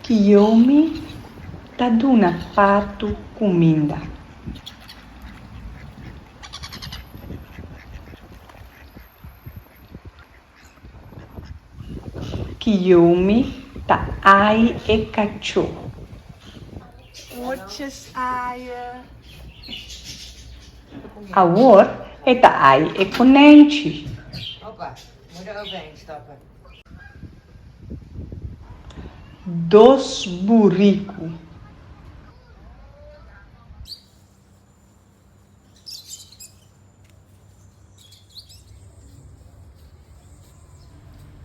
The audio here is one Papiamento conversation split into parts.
Kiyomi ta duna patu kuminda. Kiyomi ta ai e kachó. Awor e ta ai e konènchi. Dos buriku.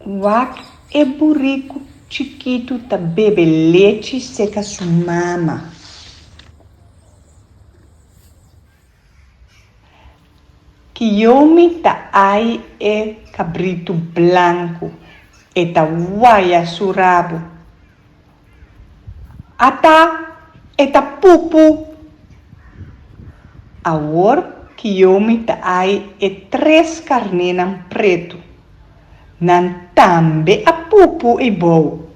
Wak e buriku chikitu ta bebe lechi seka su mama. Kiyomi ta ai e kabritu blanku, e ta waya su rabu. Ata e ta pupu! Awor Kiyomi ta ai e tres karnénan pretu. Nan tambe a pupu eibou.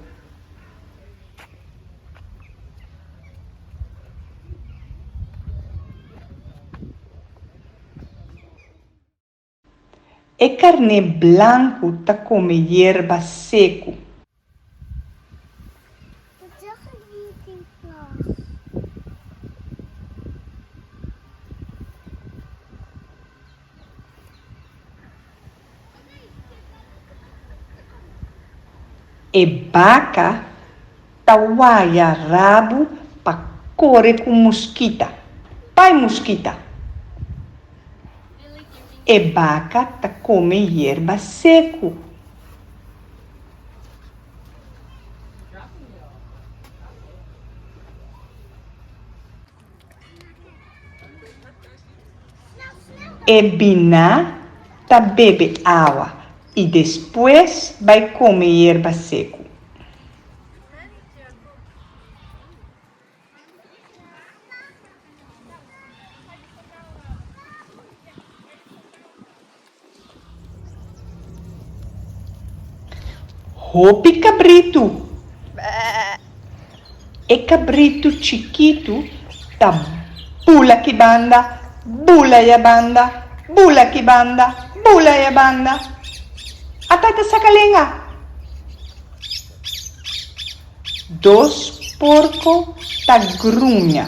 E karné blanku ta kome yerba seku. E baka ta waya rabu pa kore ku muskita. Bai muskita! E baka ta kome yerba seku. E biná ta bebe awa i despues bai kome yerba seku. Hopi kabritu. E kabritu chikitu ta bula ki banda, bula ya banda, bula ki banda, bula ya banda. Ata e ta saka lenga. Dos porko ta gruña.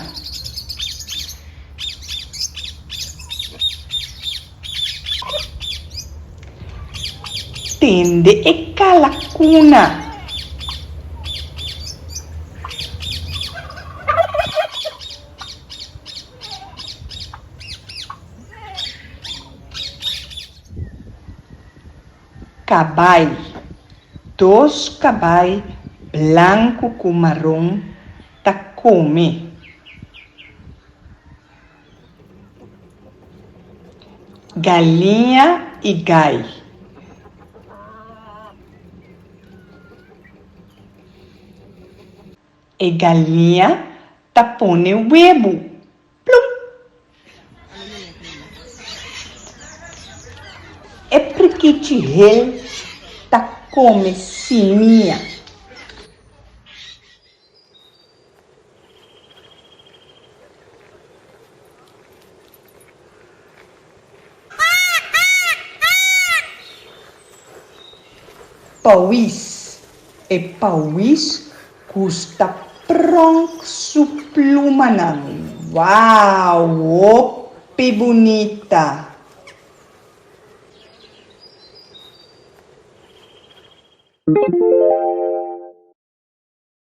Tende e kalakuna. Kabai. Dos kabai blanku ku maron ta kome. Galiña i gai. E galiña ta pone webu. Plum! E prikichi hel ta kome simia. Pauwis, E pauwis gusta pronk su plumanan. Wow, hopi bunita!